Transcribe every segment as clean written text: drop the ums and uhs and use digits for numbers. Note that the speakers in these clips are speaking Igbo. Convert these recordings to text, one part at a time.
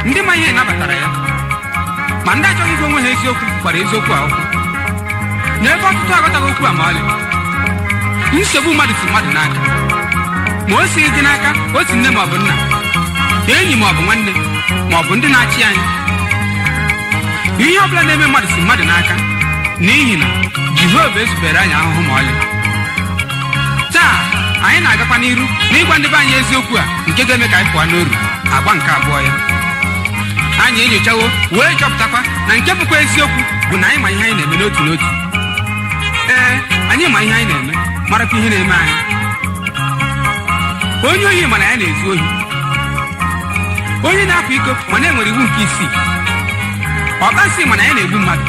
Ndị ma ihe nabatara ya, ma ndị achọghị ịgwa onwe ha eziokwu gbara eziokwu a ụkwụ. N'ebe ọtụtụ aghọtaghị okwu a ma ọlị. Nsogbu mmadụ si mmadụ n'aka, ma o sighị gị n'aka, o si nne ma ọ bụ nna, enyi ma ọ bụ nwanne, ma ọ bụ ndị na-achị anyị. Ihe ọ bụla na-eme mmadụ si mmadụ n'aka, n'ihi na Jehova ezubere anyị ahụhụ ma ọlị. Taa anyị na-agakwa n'iru n'ịgwa ndị be anyị eziokwu a nke ga-eme ka anyị pụọ n'uru. Agba nke abụọ ya, anyị enyochawo wee chọpụtakwa na nke bụkwa eziokwu bụ na anyị ma ihe anyị na-eme n'otu n'otu. Ee, anyị ma ihe anyị na-eme, marakwa ihe na-eme anyị. Onye ohi mana ya na-ezu ohi, onye na-akwa iko mana enwere iwu nke isii, ọkpasị mana ya na-egbu mmadụ,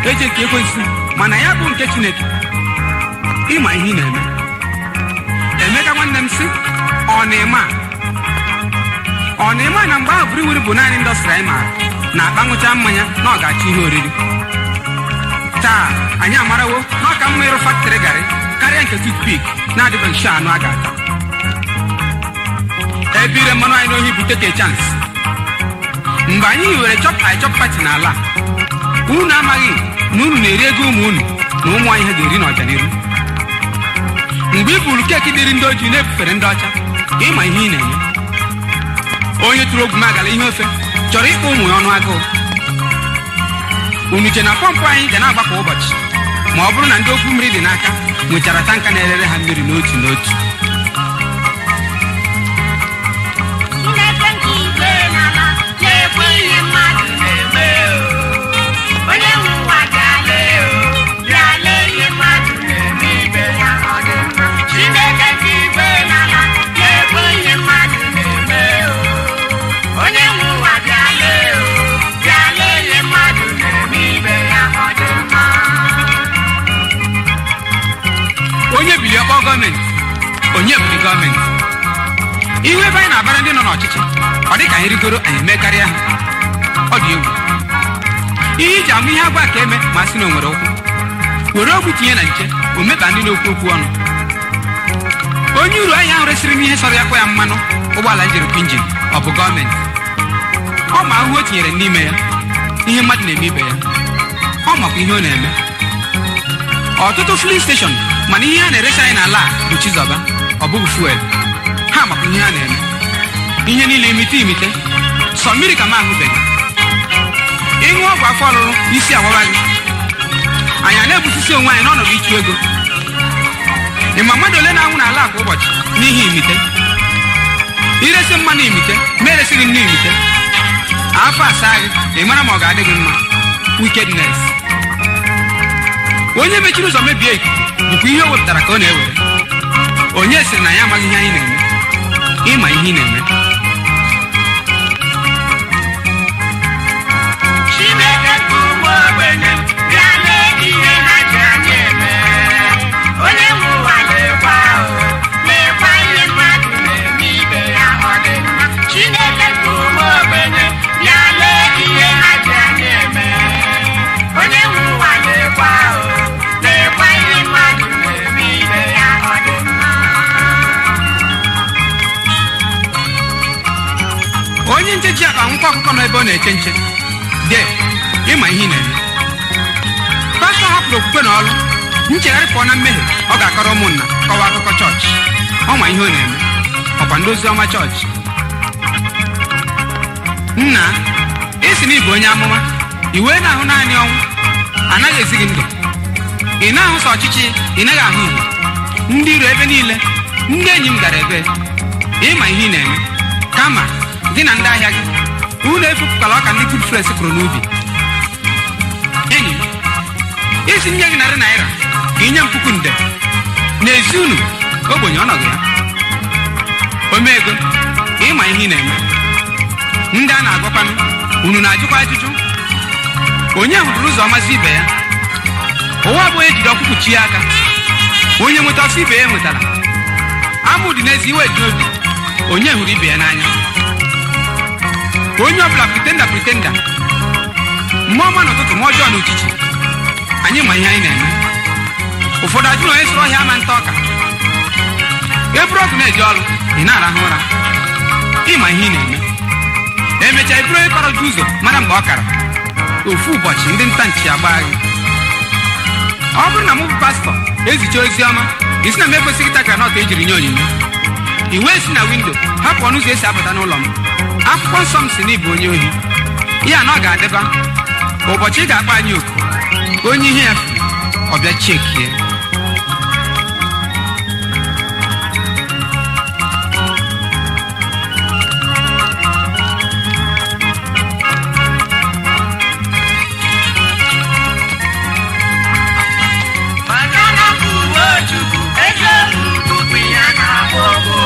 eche nke ekwensu mana ya bụ nke Chineke. Ịma ihe ị na-eme. Emeka nwanne m sị, ọ na-eme a, ọ na-eme a na mgbe ahụ buru bụ naanị industry anyị maara na-akpa ṅụcha mmanya na ọ ga-achọ ihe oriri. Taa anyị amarawo na ọ ka mma ịrụ factory garị karịa nke toothpick na-adịbe nso anụ a ga-ata. Ebe ire mmanụ anyị n'ohi bụ take a chance. Mgbe anyị hiwere chop I chop party n'ala a, unu amaghị na unu na-eri ego ụmụ unu na ụmụ anyị ha ga-eri n'ọdịnihu. Mgbe i buru cake dịrị ndị ojii na-ebufere ndị ọcha, ịma ihe ị na-eme. Onye tụrụ ogwu magala ihe ofe chọrọ ịkpọ ụmụ ya ọnụ agụụ. Unu che na pọmpụ anyị ga na-agba kwa ụbọchị ma ọ bụrụ na ndị okwu mmiri dị n'aka nwechara tanker na-erere ha mmiri n'otu n'otu? Chineke nke igwe n'ala na-ekwe ihe mmadụ na-eme o. Onye nwe ụwa, bịa lee o, bịa lee ihe mmadụ na-eme ibe ya, ọ dị mma. Chineke nke igwe n'ala na-ekwe ihe mmadụ na-eme o. Onye nwe ụwa, bịa lee o, bịa lee ihe mmadụ na-eme ibe ya, ọ dị mma. Onye bilie kpọọ gọọmenti, onye bụrụ gọọmenti ihu ebe anyị na-abara ndị nọ n'ọchịchị, ọ dị ka anyị rigoro anyị eme karịa ha. Ọ dị egwu. Ihe iji amụ ihe agwa ka eme ma sị na o nwere ụkwụ were okwu tinye na nche omeba ndị na-okwu okwu ọnụ. Onye uru ahịa ahụ resịrị m ihe sọrọ ya kwa ya mmanụ ụgbọala njirikwa engine, ọ bụ gọọmenti. Ọ ma ahụhụ o tinyere n'ime ya, ihe mmadụ na-eme ibe ya, ọ makwa ihe ọ na-eme. Ọtụtụ filling station, mana ihe a na-eresi anyị n'ala a bụ Chizọba, ọ bụghị fuel. Ha makwa ihe ha na-eme. Ihe niile imite imite, sọ mmiri ka m ahụbeghị. Ịṅụ ọgwụ afọ ọlụlụ, isi awawa gị. Anyị a na-egbusisi onwe anyị n'ọnọdụ ịchụ ego. Ị ma mmadụ ole na-anwụ n'ala a kwa ụbọchị n'ihi imite? Iresi mmanụ imite, ma eresighị m n'imite, afọ asaa gị, ị mara ma ọ ga-adị gị mma. Wickedness. Onye mechiri ụzọ mebie ikuku bụkwa ihe o wepụtara ka ọ na-ewere. Onye sịrị na ya amaghị ihe anyị na-eme? Ịma ihe ị na-eme. Chineke nke ụmụ ogbenye, bịa lee ihe ha ji anyị eme. Onye nwe ụwa, lekwa o, lekwa ihe mmadụ na-eme ibe ya, ọ dị mma. Chineke nke ụmụ ogbenye, bịa lee ihe ha ji anyị eme. Onye nwe ụwa, lekwa o, lekwa ihe mmadụ na-eme ibe ya, ọ dị mma. Onye nche ji akpa nkwa ọkụkọ nọ ebe ọ na-eche nche de, ịma ihe ị na-eme. Pastọ hapụrụ okwukwe na ọlụ nchegharị pụọ na mmehie, ọ ga-akọrọ ụmụnna kọwa akụkọ chọọchị. Ọ ma ihe ọ na-eme. Ọkwa ndị ozi ọma chọọchị. Nna, ị sị na ị bụ onye amụma, i wee na-ahụ naanị ọnwụ, anaghị ezi gị ndụ. Ị na-ahụ sọ ọchịchị, ị naghị ahụ ìhè. Ndị iro ebe niile, ndị enyi m gara ebe. Ịma ihe ị na-eme. Kama gị na ndị ahịa gị, unu efupụkwala ọka ndị Good Friends kụrụ n'ubi. Enyi m, isi nye gị 100 naira ka inye m puku nde n'ezi unu ogbenye ọnọdụ ya. Omego, ịma ihe ị na-eme. Ndị a na-agwakwanụ unu na-ajụkwa ajụjụ. Onye hụrụ ụzọ ọmazi ibe ya? Ụwa abụghị ejide ọkpụkpụ chi aka. Onye nweta ọsọ ibe ya nwetara amụ dị n'ezi, iwe dị n'obi. Onye hụrụ ibe ya n'anya? Onye ọbụla pretender, pretender, mmụọ ọma n'ụtụtụ, ma ọjọọ n'uchichi. Anyị ma ihe anyị na-eme. Ụfọdụ ajụ na onye sụrụ ọhịa ama nta ọka. Eburu ọgụ na-eji ọrụ, ị na-arahụ ụra. Ịma ihe ị na-eme. Emechaa, iburu onye kọrọ gị ụzọ mara mgbe ọ kara. Ofu ụbọchị, ndị nta nchi agba gị. Ọ bụrụ na mụ bụ pastọ ezicha ozi ọma, isi na m ekwesịghị ịta groundnut ejiri nye onyinye, i wee si na window hapụ ọnụ ụzọ esi abata n'ụlọ m, akwụkwọ nsọ m si na ịbụ onye ohi. Ya na ọ ga-adịba ụbọchị ị ga-akpọ anyị oku, onye ihe ya furu, ọ bịa chekie. Maka na bụ uwe Chukwu, eziokwu bụkwa ihe a na-agba ụkwụ.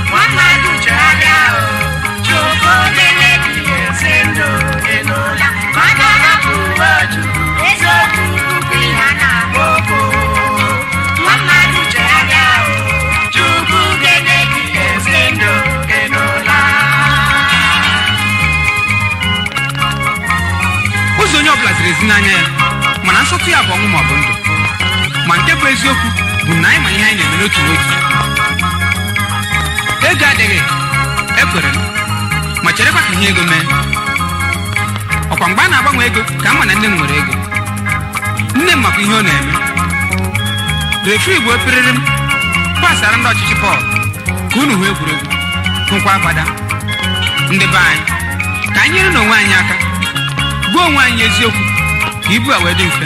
Nwa mmadụ chegharịa o, Chukwu na-emebi ezi ndụ ịnụla. Maka na bụ uwe Chukwu, eziokwu bụkwa ihe a na-agba ụkwụ. Nwa mmadụ chegharịa o, Chukwu ga-emebi ezi ndụ ịnụla. Ụzọ onye ọbụla ziri ezi n'anya ya, mana nsọtụ ya bụ ọnwụ ma ọ bụ ndụ. Ma nke bụ eziokwu bụ na anyị ma ihe anyị na-eme n'otu n'otu. Ego adịghị, ekwere m, ma cherekwa ka ihe ego mee. Ọkwa mgbe a na-agbanwe ego ka m ma na nne m nwere ego. Nne m makwa ihe ọ na-eme. Refri bụ opiriri m pasara ndị ọchịchị bọọlụ ka unu hụ egwuregwu, hụkwa agbada. Ndị be anyị, ka anyị nyere n'onwe anyị aka, gbuo onwe anyị eziokwu, ka ibu a wee dị mfe.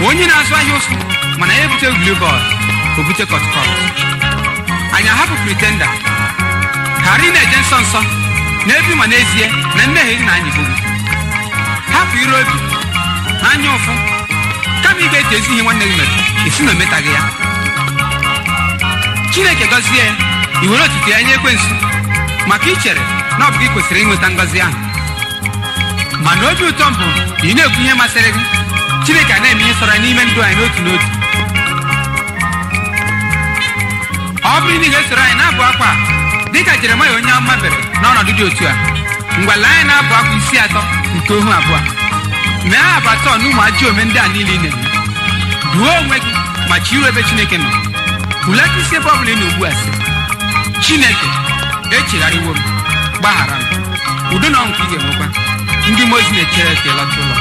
Onye na-azụ ahịa ụsụ mana ya ebute blue bọọlụ, o bute kọtkọt. Anyị ahapụ pretender, ghara ị na-eje nsọ nsọ n'ebi, ma n'ezie na mmehie gị na anyị gbugbu. Hapụ ire obi na anya ụfụ, kama ị ga-eji ezi ihe nwanne gị mere isi na ometaghị ya. Chineke gọzie ya, i were otuto ya nye ekwensu, maka i chere na ọ bụ gị kwesịrị ịnweta ngọzi ahụ. Mana obi ụtọ m bụ na ị na-ekwu ihe masịrị gị, Chineke a na-eme ihe sọrọ ya n'ime ndụ anyị n'otu n'otu. Ọ bụrụ na ị ga-esoro anyị na-abụ akwa a, dịka Jeremaya onye amụma bere n'ọnọdụ dị otu a, ngwa, lee anyị na-abụ akwa isi atọ nke ohu abụọ. Mee abụ atọ na ụmụ ajọ ome ndị a niile ị na-eme. Duo onwe gị ma chi iru ebe Chineke nọ. Hulata isi ebe ọ bụla ị nọ ugbu a, sị Chineke, echegharịwo m, gbaghara m. Udo na ọṅụ ka ị ga-enwekwa. Ndị mmụọ ozi na-echere ka ị lọta ụlọ.